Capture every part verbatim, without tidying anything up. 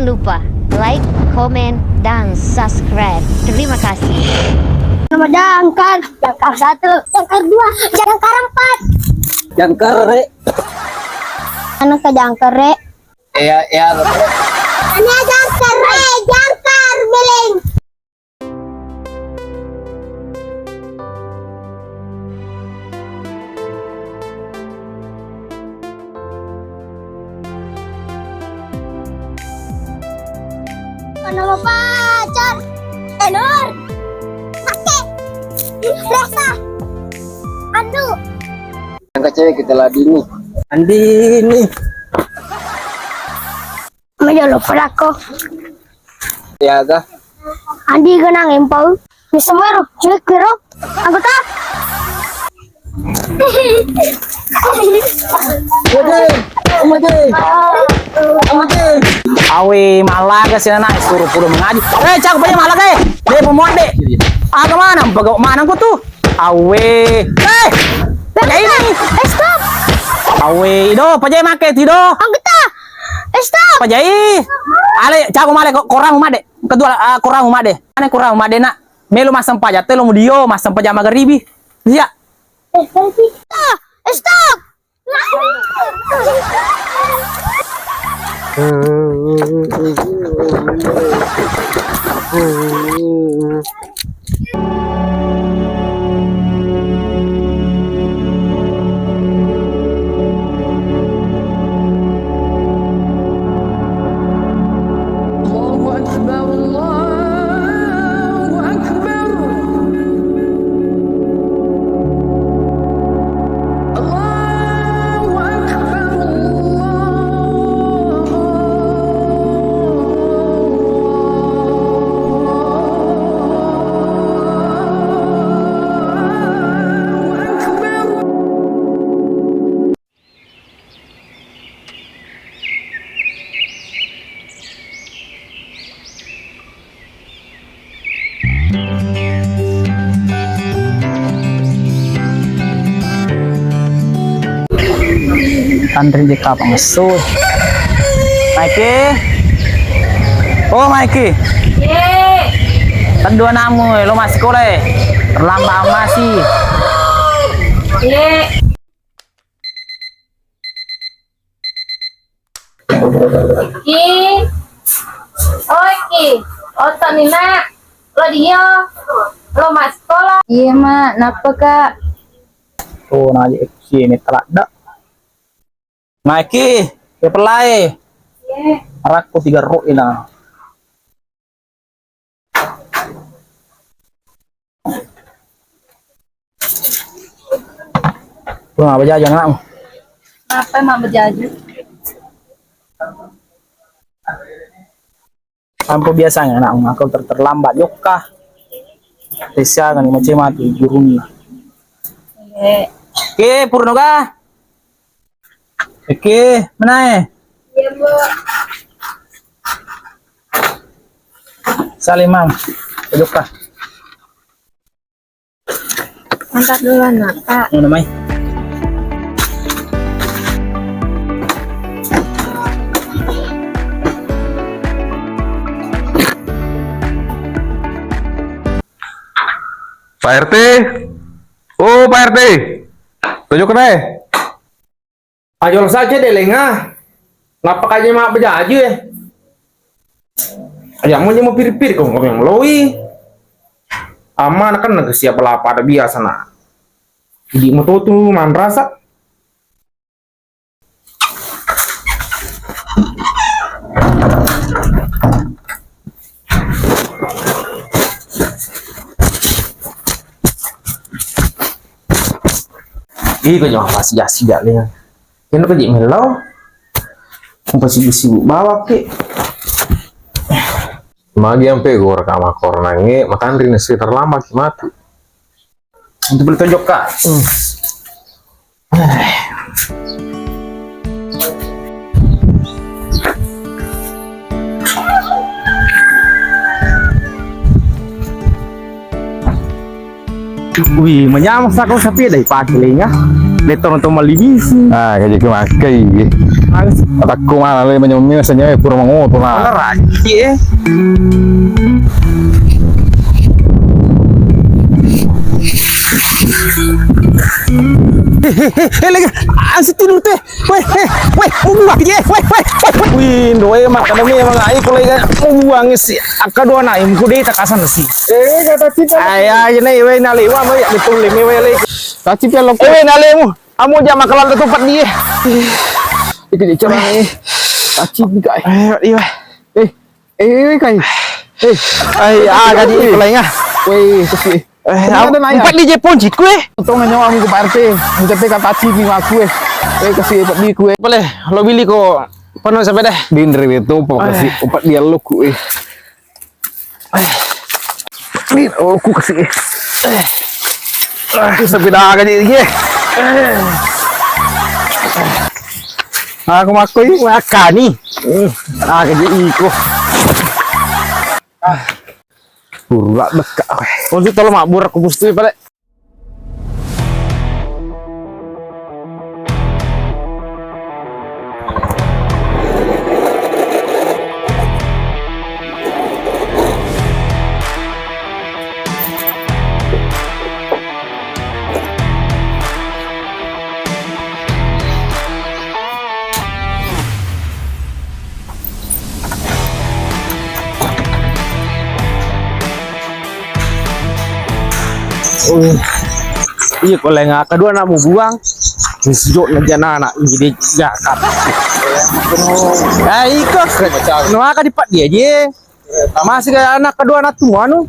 Lupa like, comment, dan subscribe. Terima kasih. Nama jangkar, jangkar satu, jangkar dua, jangkar empat, jangkar re. Anak ke jangkar re. Iya, iya. Ini jangkar re, jangkar beling. Nama pacar? Tenor. Pakai. Rasa. Anu. Yang kecil kita ladini. Andini. Majolo pelako. Iya ga. Andi genang empau. Bisa mero, cek kiro. Anggota. Oke, oke, oke. Awe, malaga si anak suruh pulang mengaji. Eh, cak, punya malaga, eh. Dia pemuat, deh. Aga mana? Pegawai mana gua tuh? Awe. Eh, pakai ini. Eh, stop. Awe, ido, pajai make tido. Anggota. Eh, stop. Pajai. Ale, cago male ko-, korang umat de. Kedua, ah, korang umat de. Ane korang umat de, nak. Melu massempajang te lo mudio, massempajang magaribi. Iya. Eh, stop. Eh, stop. الله أكبر، الله أكبر. الله أكبر، الله. Tanre je kapang esso. Maiki. Oh, Maiki. Ye. Kedua namu, lo masih sekolah. Terlambat masih. Ye. Ki, oi Ki, oto ni nak, lo dio, lo massikola. Iya mak, nappa kak? Oh, naje sini teladda. Maiki, ke pelai. Iya. Arakku tiga ro ina. Wah, apa jajan anakmu? Apa emang berjajan? Sampai biasanya anakmu, aku ter-, terlambat jokka. Tesiangan macam mati gurunna. Iya. Oke, Purnoga. Oke, mana eh? Iya, Bu. Salim, Mam. Duduk, Kak. Angkat dulu, anak, Kak. Mana, Mai? Pak R T. Oh, Pak R T. Tunjuk, Kak. Ajol saja deh, lenga. Ngapa kaya mak bejaji, eh? Aja mau, mau pir-pir kong, kong yang loi. Ama kan naga siap lapa ada biasa, nak. Di moto tu manrasa. Iko jama pasi jasi jale. Kena ko je melo. Ko sibuk-sibuk bawa ke. Magi ampe gora kama kornange matanri nasi terlambat mati. Untuk beli tojok, Kak. Hmm. Wih, manyameng sako sapi dai pake lenga. Leto nonton malibisi. Ah, kaje ke makai. Atakku mana le manyammi senyawa pura mangoto na. Mana raji, eh. Eh, eh, eh, eh, lega, ansi tidur teh. Weh, eh, weh, mau buang dia, weh, weh, weh, weh. Wih, Indo, eh, makan demi emang ayo kalau ikan mau buang si akka dua naim ku deh tak kasar si. Eh, kata kita. Ayah aja nih, weh, nalewa, weh, betul leme, weh, le. Tapi kalau, eh, weh, nalemu. Amo ja makalallo tu peddi e. Iki je cerang e. Aci ga e. Eh, iya. Eh, eh, eh, kai. Eh, ai, ah, gaji pelainga. Weh, sesi. Eh, ada naik. Empat di Jepun jiku e. Untung nyawa aku ke P R T. Mencetek kata aci di aku e. Eh, kasih peddi ku e. Boleh, lo bili ko penuh sampai deh. Bindri itu pokoknya si empat dia lo ku e. Ini, oh, ku kasih. Aku sepeda aja ini. Aku makoi wakani. Ah, kaji iko. Pura beka. Untuk tolong mabur aku gusti pale. Oh. Iya, kalau yang kedua nak mau buang, sejok aja anak ini dia jakat. Eh, iko, nuaka di pat dia je. Masih kayak anak kedua anak tua anu.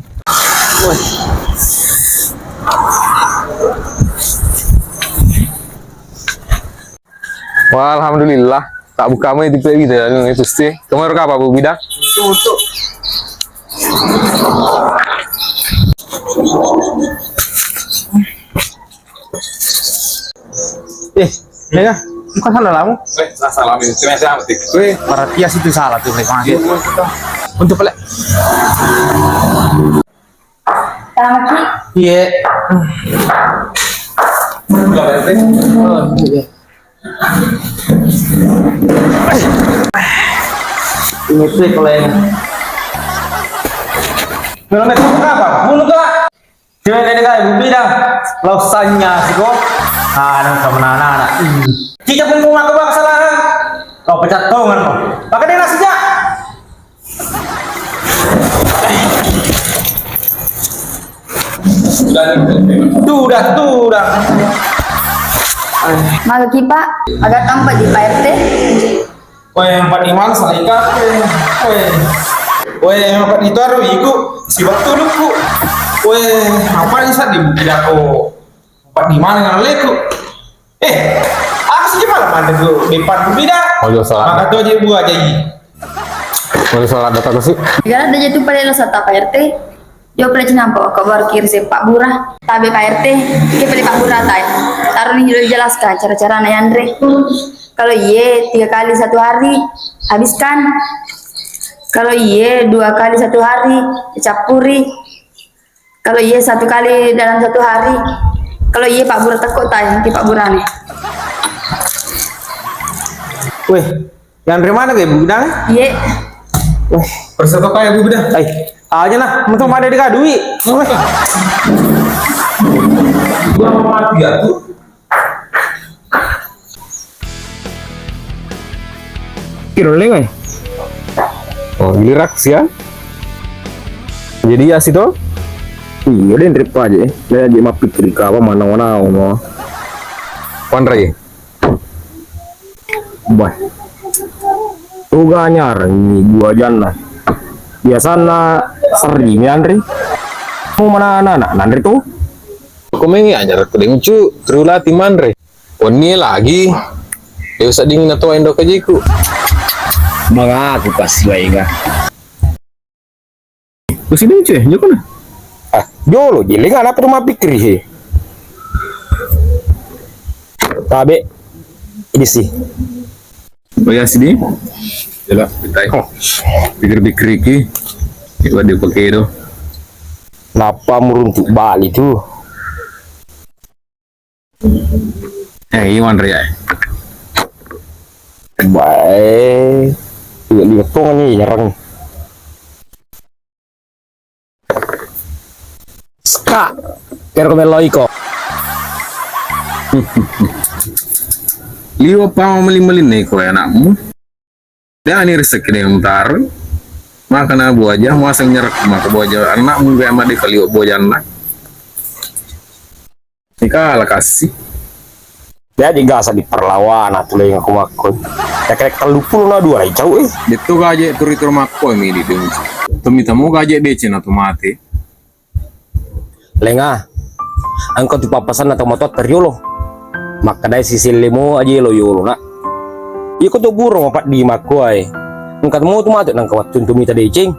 Wah, alhamdulillah. Tak buka mai tipe gitu ya, itu sih. Kemarin apa, Bu Bidang? Untuk, untuk. Eh, ya kan? Bukan salah kamu. Eh, salah, salah. Ini cuma saya petik. Weh, para tias itu salah tuh, Lek. Iya, Mas. Untuk pelek. Tangan kiri. Iya. Enggak, Pak R T. Oh, iya. Ini tuh kalau yang. Kalau nggak tahu apa, bunuh, Kak. Cewek dari kaya bumi dah. Lausanya siko. Anu sama anak-anak. Kita pun mau makan kesalahan. Kau pecat tongan lo. Pakai dia nasi, Jak. Tudah, tudah. Magi, Pak, agak tampak di Pak R T. Weh, empat lima salah ikat. Weh. Weh, empat itu aru iku si waktu luku. Weh, apa ini saat di bukit aku? Empat lima dengan leku. Eh, aku sih malah mandek lu depan beda. Oh, iya, salah. Maka tuh aja buah jadi. Oh, iya, salah data sih. Gara ada jatuh pada lo sata Pak R T. Jawab pale cinampa, wakka baru kiri se Pak Bura. Tabe Pak R T, ike pale Pak Bura tai. Taruh nih dulu jelaskan cara-cara na yanre. Kalau iye tiga kali satu hari, habiskan. Kalau iye dua kali satu hari, campuri. Kalau iye satu kali dalam satu hari, kalau iye Pak Bura teko tai, nanti Pak Bura nih. Weh, Yanre mana ke, Bu Bidang? Iye. Weh, perseto kaya, Bu Bidang. Ai, aja nah, mentok mada dikadui. Weh. Gua mau mati ya, tuh. Kiro lengai. Oh, lirak sia. Jadi ya situ. Iya, den trip aja. Dia aja mappikir apa mana mana. Panrai. Bah. Toga nyareng ni dua janna. Biasanna serri mi anre. Mu mana anak nanre tu? Ko mengi anyar ko dencu terulati manre. Wenni lagi. Dewa sedding na to endo kajiku. Mangaku kasi wae ga. Kusi lucu ya, joko na. Ah, jolo je lenga apa tu mappikiri he. Tabe. Ini sih. Oh ya sini. Jela, pitai. Oh, pikir-pikir iki. Iwa dia pakai do. Napa muruntuk balik tu? Eh, iya manre ya. Bae. Iya, liwat tongeng ni, jarang. Ska, kero ko mello iko. Liwa pa meli-meli ne ko anakmu. Dani rezeki de mutaro. Makana buaja, muaseng nyerek maka buaja anakmu be ama de kaliwa buajanna. Ika lakassi. Jaji gasa di perlawana tu lenga ku makkoi. Yakkeda tellu pulo na dua rai cau e. Detto gaje turi-turi makkoi mi di deng. Tumi temu gaje deceng na tu mate. Lenga. Engka tu pappasanna tau matoatta riolo. Makkedai sisellemo aje lo yolo na. Iko tu buro mapaddi makkuae. Engka mo tu mate nangka wattuntu mita deceng.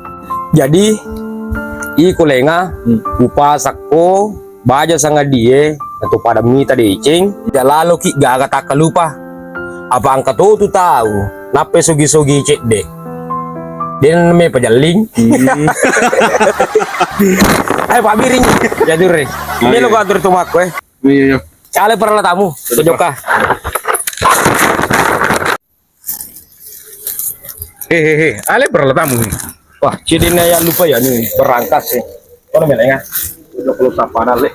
Jadi iko lenga, hmm, upasakko baja sangadie natu pada mita deceng, jalaloki gaga takkalupa. Apa engka to tu tau, nappe sogi-sogi cedde. Den me pajalling. Hmm. Ayo Pak Biring, jadure. Ayo. Ini lo atur tu makko eh. Iya, iya. Cale pernah tamu, sejoka. Hehehe, ale berala tamu ni. Wah, cedena ya lupa ya ni berangkas ya. Kono mele ya. Udah kalau sapa dale.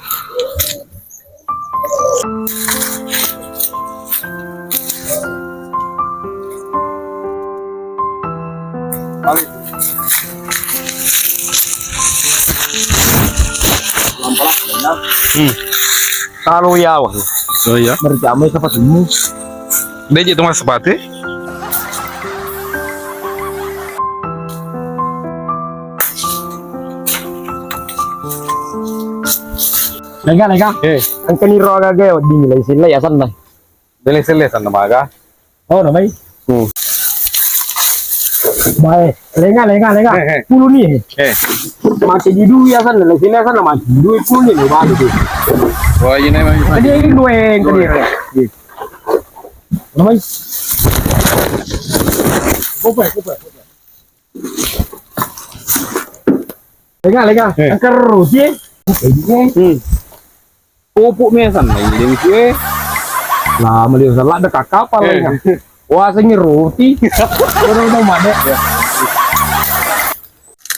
Balik. Hmm. Kalau ya, wah. Oh iya. Mereka mau sepatumu. Dia jadi tukang sepatu. Lega, lega. Eh. Engka ni roga ge, wedding lai silla ya sanna. Dele silla sanna maga. Oh, namai. Hmm. Bae, lenga, lenga, lenga. Eh, eh. Pulu ni. Eh. Mati di dui ya sanna, lai silla sanna mati di dui pulu ni, baru tu. Wah, ini memang. Tadi ini dua yang tadi. Dua. Iya. Namai. Kope, kope, kope. Lega, lega. Eh. Engka roti, eh. Hmm. Pupuk mesan na iling kue. Lah, meliu salah ada kakapal ya. Wah, sengi roti. Orang mau mana?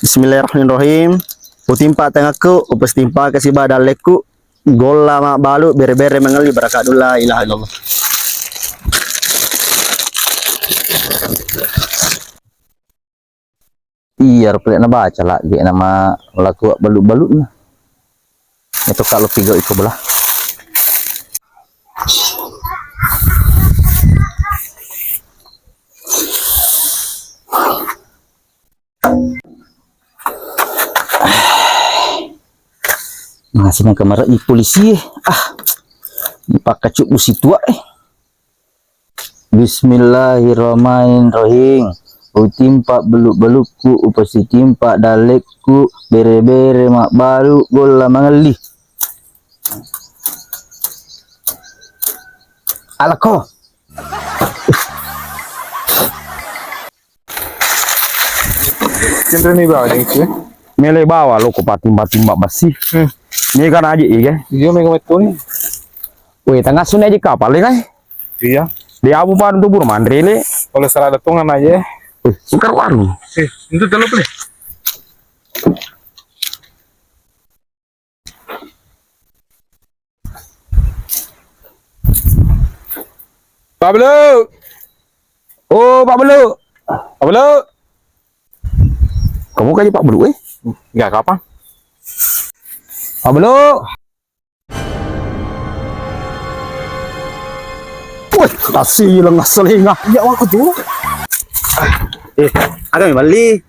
Bismillahirrahmanirrahim. Utimpa tengahku, upastimpa ke siba dalekku. Golla mabbalu, bere-bere mengelli, barakadullah, ilaha illallah. Iya, ro pale nabaca lagi nama laku balu-balu na. Itu kalau pigo iko belah. Masih nang kamar i polisi eh. Ah, dipakacuk busi tua eh. Bismillahirrahmanirrahim. Utimpa beluk-belukku, upasitimpa dalekku, bere-bere mabbalu, golla mangelli. Alako. Cendereni bawa deng itu. Mele bawa lo ko patimba-timba besi. Hmm. Ini kan aja iya. Iya mega betul ni. Weh, tengah sungai aja kapal ya kai. Iya. Di abu pan tu buru mandri le. Kalau salah datungan aja. Weh, sukar waru. Eh, itu telur le. Pak Belu. Oh, Pak Belu. Pak Belu. Kamu kaji Pak Belu eh? Enggak apa. Pak Belu. Woi, kasih lengas selinga. Ya aku tuh. Eh, ada yang beli.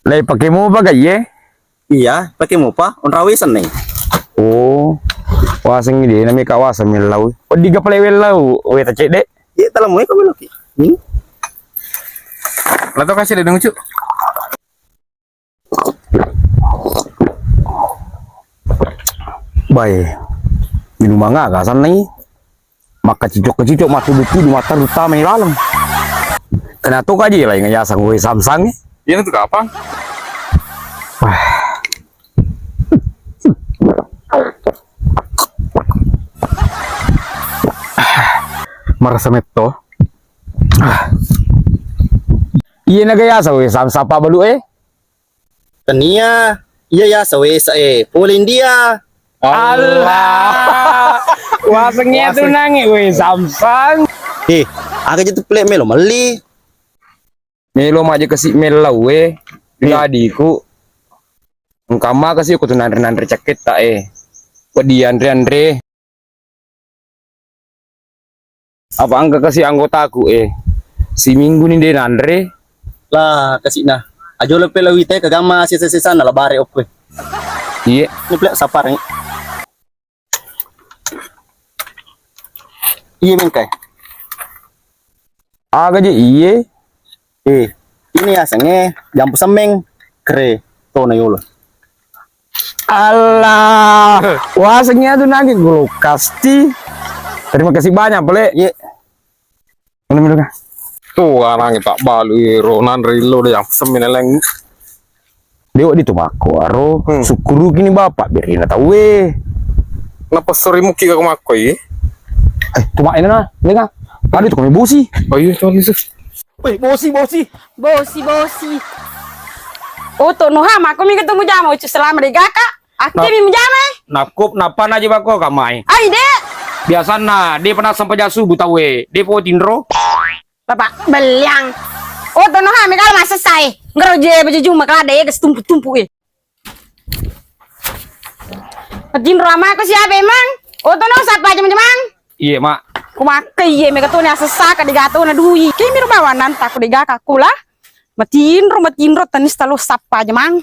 Lai pake mopa ga iye? Iya, pake mopa, onrawe seneng. Oh. Waseng ide nami ka waseng mellau. Odi ga pale wellau, we ta cedde. Iya, tala moe ka meloki. Hmm? Lato kasih dede ngucu. Bae. Minumang aga sanna i. Makkacicok-kacicok, mattudu-tudu, matteru tama i laleng. Kena to kaji lai ngajasang we samsang. Iya tu kapang. Marasa metto. Ah. Iye naga yasa we sam-, sapa balu e? Tania, iya yasa we sa e, pole India. Allah. Wasengnge tu nangi we sampang. Eh, aga je tu pele melo melli. Melo maje kasi mellau we. Iya. Jadiku. Engka ma kasi ko tu nanre-nanre caketta e. Wedi anre-anre. Apa engka kasi anggotaku e. Siminggu ni de nanre. Lah, kasi na. Ajolo pe lawita e kagamma sesa-sesa na labare okko e. Iye. Ni pele sapar ni. Iye mengkai. Aga je iye. Eh, ini asengnge jampu semmeng, kere tona yolo. Allah, wasengnge tu nangi gulu kasti. Terima kasih banyak pele. Ye. Mana melo ka? Tu anangnge tak balu ro nanre lo de jampu semmeng leng. Dewa di tu makko aro, hmm, sukkuruki ni bapak berina tau e. Napa sori muki ka makko e? Eh, tu mak ena na, denga. Padu tu kami bosi. Oh iya, sorry, sus. Weh, bosi, bosi. Bosi, bosi. Oh, to noha makko mi ketemu jama ucu selama de gaka. Akke mi mujama e. Nakkup napa naji bako kamai. Ai de. Biasanna de pernah sampai jasu butawe. De po tinro. Bapak beliang. Oh, to noha me kala masessa e. Ngero je baju juma kala de gas tumpu-tumpu e. Tinro ama ko siapa emang? Oh, to no sapa aja, Mang? Iye, Mak. Ku makke iye mega to ni asessa ka de gato na dui. Kemi ro bawa nanta ku de gaka kula. Matinro, matinro tenis talo sapa aja, Mang.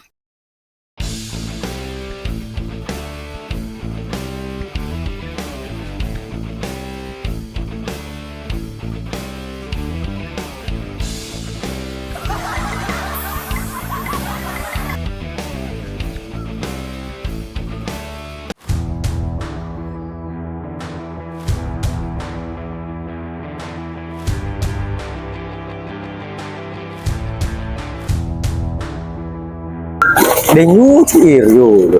Dengucir dulu.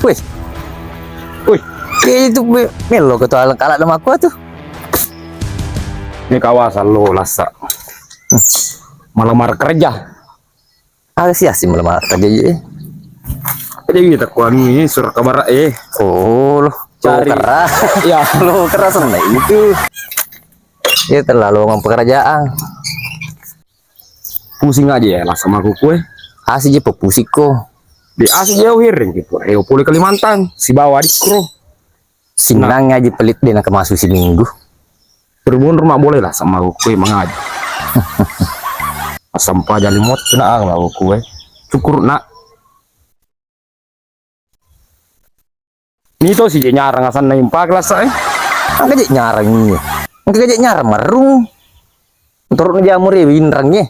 Wih. Wih. Itu me-, melo ketua kalak nama aku tuh. Ini kawasan lo lasa. Malamar kerja. Aga siassi malamar kerja je. Jadi kita kuangi surat kabar e. Oh, lo. Cari. Lo kera. Ya. Lo kera sana itu. Ya terlalu ngomong pekerjaan. Pusing aja ya lah sama aku kue. Asi je pepusikko. Di asi jauh hiring gitu. Ayo pulih Kalimantan. Si bawa di kro. Sinnang aji pelit de nakamasu siminggu. Berhubung rumah boleh lah sama aku kue mangaji. Asam paja limot nak aku kue. Syukur nak. Ni to si je nyarang asanna impak lasa e. Engka je nyarang ni. Engka je nyarang marung. Menurut ni jamur e winrang e.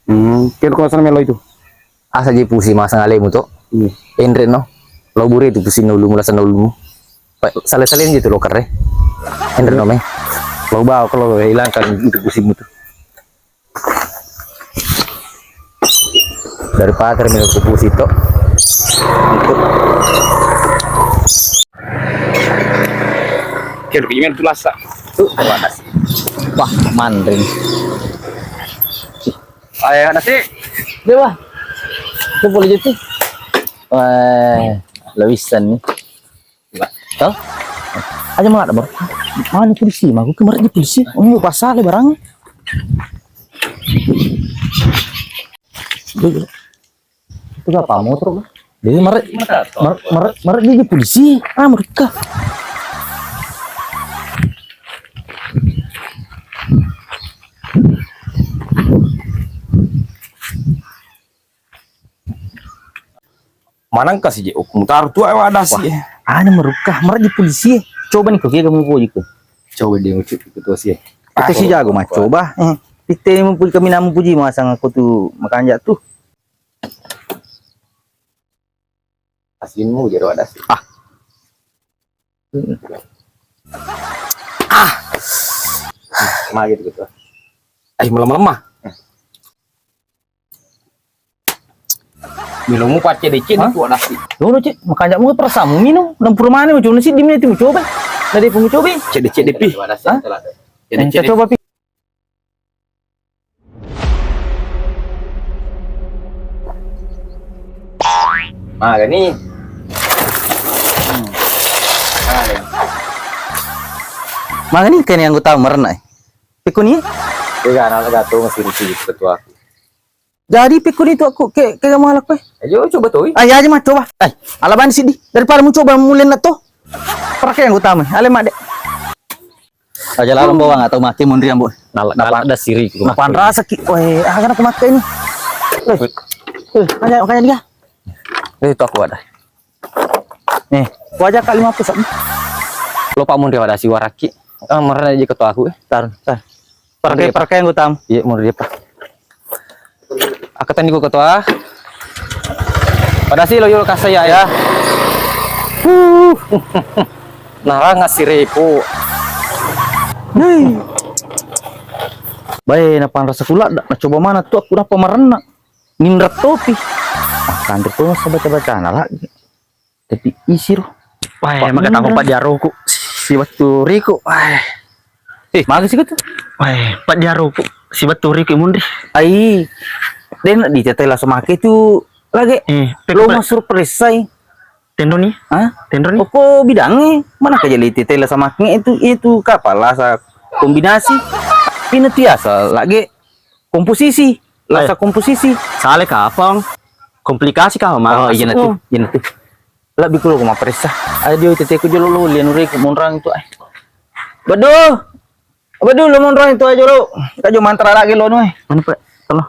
Hmm, kira ko asanna melo itu. Asa je pusi masang alemu to. Hmm. Enre no. Lo bure tu pusinna ulumu, lasanna ulumu. Sale-sale je tu lo kere. Enre no me. Lo bawa kalau hilangkan itu pusimu tu. Daripada mi kupusi to. Kira gimana tu lasa? Tu panas. Wah, manring. Ayo nasi. Dewa. Tu boleh jadi. Wah, lewisan ni. Tau? Aja malah ada baru. Mana polisi? Maku kemarin di polisi. Oh, pasal barang. Itu apa motor? Jadi mare mare mare di polisi. Ah, mereka. Manengka si je, oh, mutaro tu awa dasi. Wah, anu merukah, mara di polisi. Coba ni ko, kira kamu poji ko. Coba dia ngucuk ke ketua si. Kita si jago mah coba. Eh, kita ni mupuji kami namu puji masang aku tu makanja tu. Asinmu jero ada si. Ah. Ah. Magi tu ketua. Ai melemah-lemah. Melo mu pacce deceng. Hah? Tuak dasi. Lono, Cek, makanja mu perasa mu minum. Dan pura mana mu coba sih, dimi itu mu coba. Tadi pun mu coba. Cedde-cedde pi. Hah? Cedde-cedde. Coba pi. Magani. Hmm. Magani. Magani kene anggota merna, eh. Pikuni? Ega anak gato masih rusi gitu ketua aku. Jadi pikuni tu aku ke, ke malak, eh. Ayo coba tu. Ayo aja mah coba. Eh, ala bani sidi. Daripada mu coba mulen na to. Perke anggota me. Ale mak dek. Aja lalo bawang atau mati munri ambo. Napa ada siri ku. Napan rasa ki. Weh, ah, kan aku makai ini. Eh, eh, aja, aja dia. Eh, itu aku ada. Nih, ku aja kali lima puluh. Lo Pak munri ada si waraki. Ah, merah aja ketua aku, eh. Tar, tar. Perke, perke anggota. Iya, munri dia, Pak. Aku tadi ku ketua. Pada si lo yolo kasa ya, ya. Huh. Narang ngasiriku. Hei. Bae, napan rasa kula, na coba mana tu aku napa marenna. Nindra topi. Ah, kanre tu masa baca-bacana lagi. Tapi isi ro. Wah, maka tahu Pak Jaroku. Si wettu riku. Wah. Eh, magi sih tu? Wah, Pak Jaroku. Si wettu riku munri. Ai. Den di tete langsung make tu lagi. Eh, lo mau surprise sai. Tendoni? Hah? Tendoni? Oko bidangnge, mana ka jali titela sama nge itu, itu kapal asa kombinasi. Pina tiasa lagi komposisi, lasa komposisi. Sale kapang. Komplikasi kah, Mang? Oh, iya nanti, iya nanti. Lebih kulo kuma periksa. Ayo dia tete ku jolo lo lian ure ku monrang itu, eh. Bedo. Apa dulu monrong itu aja lo. Kita jo mantra lagi lo nuh. Mana, Pak? Tolong.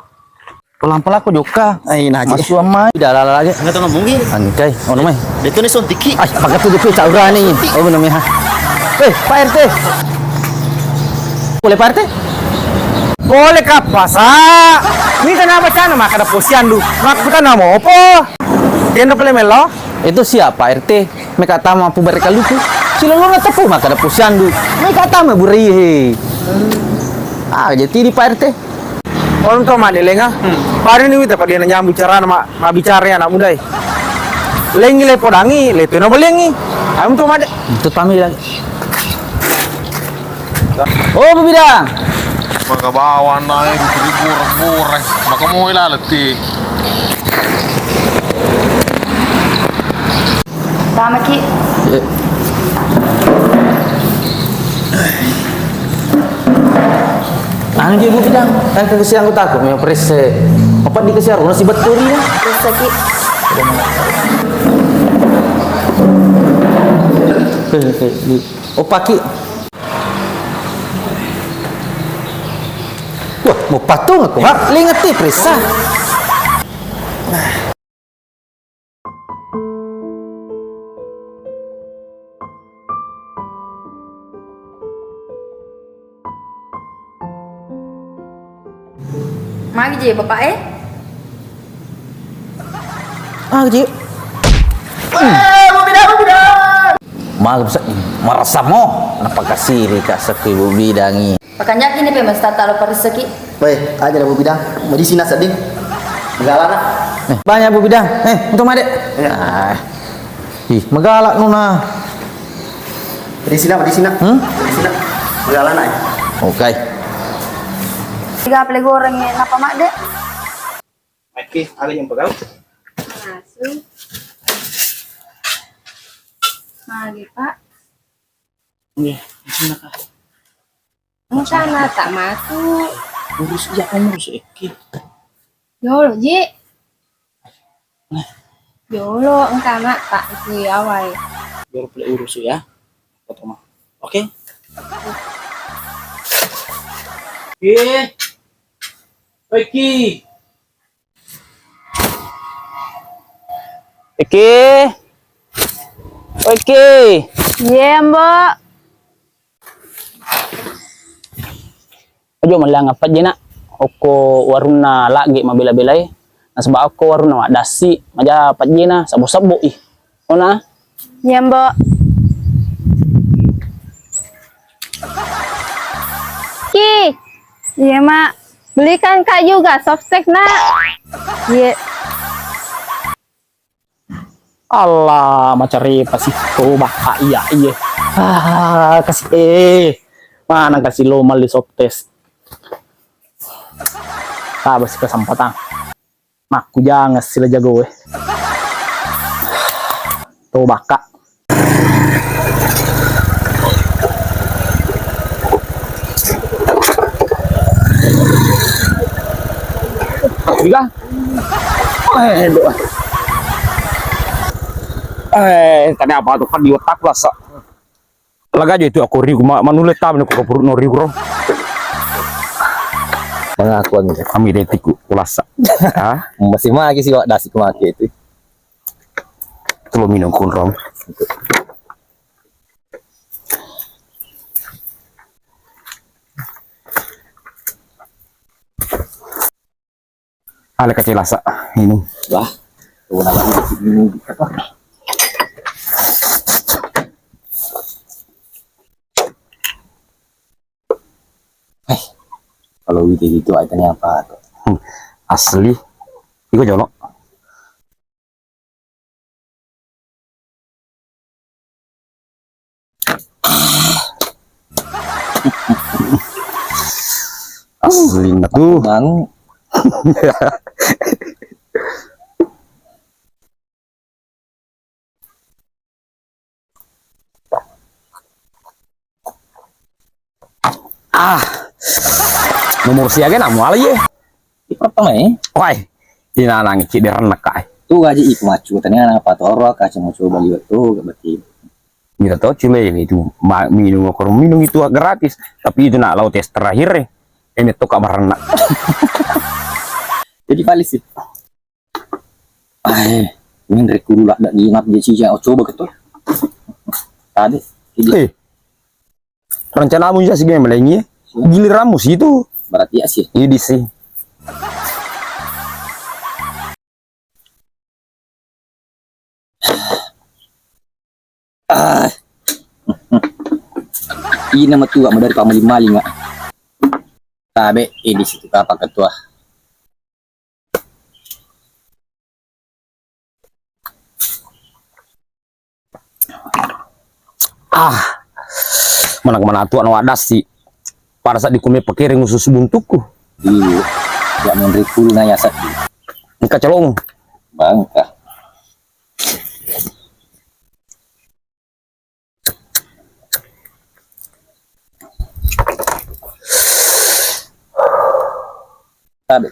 Pelan-pelan aku juga. Ai, nah, Mas Suam mai. Dah lala lagi. Enggak tahu ngomong gini. Angkai, ono mai. Dia tuh nih sontiki. Ai, pakai tuh dulu caura nih. Oh, benar ha. Eh, Pak R T. Boleh Pak R T? Boleh kapasa. Ini kenapa sana maka ada posian lu? Mak kita nama apa? Dia udah pernah melo. Itu siapa R T? Meka tama pu bareka luku. Silolona tepu maka ada pusiandu. Meka tama burai he. Ah, jadi di Pak R T. Orang tua mana lenga? Hmm. Hari ini kita pada nanya bicara nama, ma bicara anak muda. Lengi le podangi, le tu nama lengi. Ayo tu mana? Itu tami lagi. Oh, Bu Bidang. Maka bawa anak itu goreng-goreng. Maka mau laleti. Tama ki. Eh. Anu je, Bu Bidang, kan ke kasihan aku takut, memang perese. Apa dikasih aruna si betul ya? Perese ki. Eh, eh, eh. Oh, paki. Wah, mau patung aku, ha? Lingeti perisa. Magi je, Bapak, eh? Ah, je. Eh, Bu Bidang, Bu Bidang. Maga bisa marasa mo, napakasiri ka sekku Ibu Bidangi. Pakanjaki ni pe mestata lo parissaki. Weh, aja lah Bu Bidang. Medisina sedding. Magalana. Eh, banyak Bu Bidang. Eh, untuk made. Ya. Ah. Ih, magala nuna. Medisina, medisina. Hmm? Medisina. Magalana. Oke. Tiga pele goreng ya, napa made? Oke, ada yang pegal? Masuk. Mari, Pak. Iya, di sini, Kak. Engkana tak masuk. Urus, iya, urus, Eki. Jolo, Ji. Nah. Jolo, engkana tak itu ya, wai. Jolo pele urus ya. Foto mah. Oke. Oke. Eki. Eki. Eki. Iya, Mbok. Ajo mellang apa jena? Okko warunna lagi mabela-belai. Nasaba okko warunna maddassi, maja pajjena, sebbo-sebbo i. Ona? Iya, Mbok. Ki. Iya, Mak. Belikan Kak juga softtek, Nak. Iya. Allah, macarepa si. Toba, ah, iya, iya. Ah, kasi, eh. Mana kasi lo mali soft test. Taba si kesempatan. Makkujangeng sila jagoe. Tobakka. Tiga. Eh, dua. Eh, tadi apa tuh kan di otak lah, sa. Lagajo itu aku riu ma-, manulle tama ko purutno riu ro. Pengakuan itu. Kami detikku ulasa. Ah, masih magi sih, Wak, dasi ku make itu. Telo minung kunrong. Ale kacilasa ini. Wah, tuh nama ini minum apa? Hei, kalau gitu gitu aja nih apa tuh? Hmm, asli. Iko jono. Asli tuh. Bang. Ah. Nomor siaga na muala ye. Di pertama e. Wai. Inanang cedde rennekka e. Tu gaji iku maccu tania na patoro ka cuma coba liwat tu berarti. Mira to cule itu ma-, minung ko minung itu gratis. Tapi itu nak lau tes terakhir e. Ini to ka barenna. Jadi paling sih. Ah, eh, menre kulu lak dak ginap je cija, oh, coba ketul. Tadi, ini. Eh, rencanamu ja sih malengi. Giliranmu sih itu. Berarti ya sih. Ini sih. Ah. Ina metu, ah, madari pamaling-maling, ah. Tabe, eh, di situ kapang ketua. Ah, mana kemana tuak na waddassi. Pada saat dikumi pakereng usus buntukku. Iya, ya menre kulu na yasat. Engka celong. Bangka. Tabe.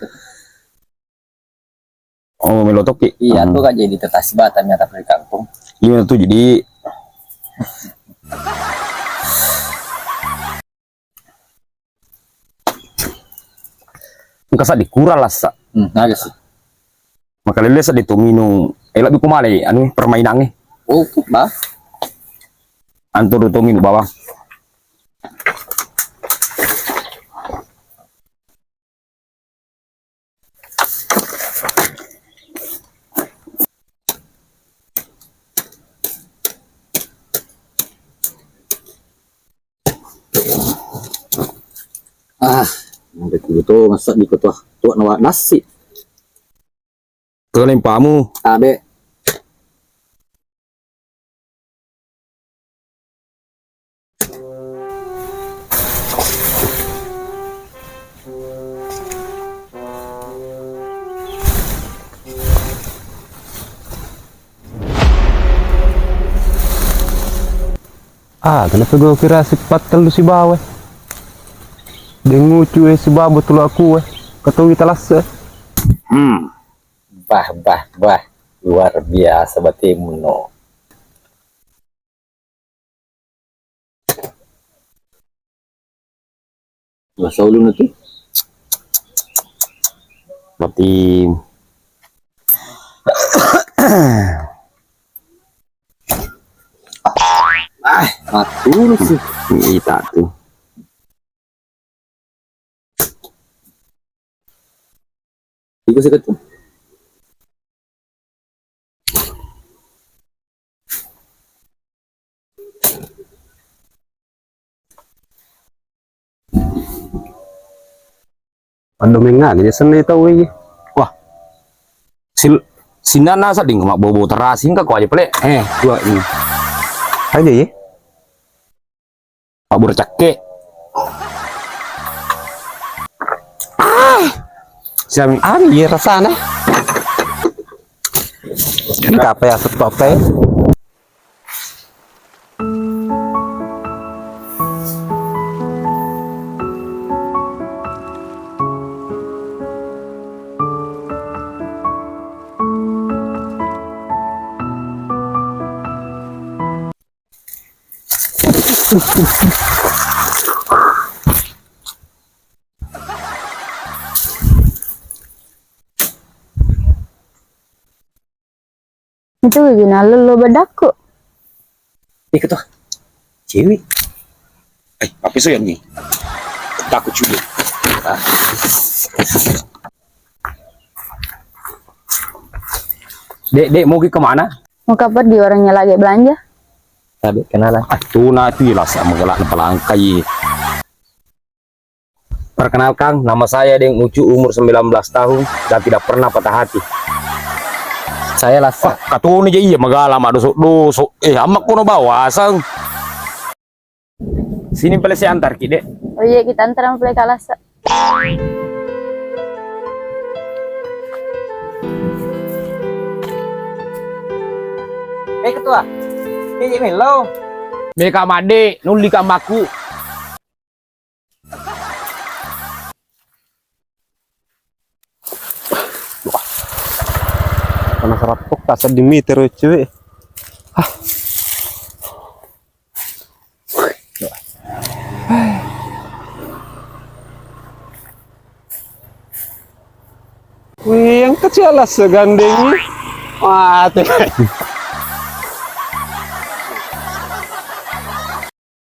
Oh, melo tokki. Iya, hmm. Tu kan jadi tetasi batang ya, tapi di kampung. Iya, tu jadi. Engka saddi kurang lasa. Hmm, aga sih. Makalele saddi tu minung. Eh, lebih kumale, anu, permainannya. Oh, bah. Antur tu minum bawang. Ah, sampai kudu to masa di ketua tua nawa nasi. Kelempamu. Abe. Ah, kenapa gua kira sifat telu sibawa? Dengucu e sibawa tulu aku e. Ketui talase. Hmm. Bah, bah, bah. Luar biasa batemu no. Masa ulun itu? Berarti ah, matulus sih. Ita tuh. Iko seket tu. Paddo mengngani dia senna tau e. Wah. Sil-, Sinnanna sedding mabbobo terasi, engka ko aja pale. Eh, dua ini. Aja ye. Mabbura cakke. Ah! Siami, ah, iya rasana. Ini apa ya, apa ya? Itu gigi nallo lo bedakku. Iko tuh, cewek. Eh, apa sih yang ini? Takut juga. Ah. Dek, dek, mau ke mana? Mau kapan di warungnya lagi belanja? Tapi kenalan. Ah, tuna tu lah sama gelak palangkai. Perkenalkan, nama saya Deng Ucu, umur sembilan belas tahun dan tidak pernah patah hati. Saya Lasa. Wah, katoni je iya magala mak dosok-dosok. Eh, amak kono bawasang. Sini pale saya antar ki, Dek. Oh iya, kita antar sama pale Kak Lasa. Eh, ketua. Ini Milo. Meka made, nuli kamaku. Wah. Panas rappok, tak sedih meter, cuy. Hah. Wih, yang kecil lah segandeng. Mati.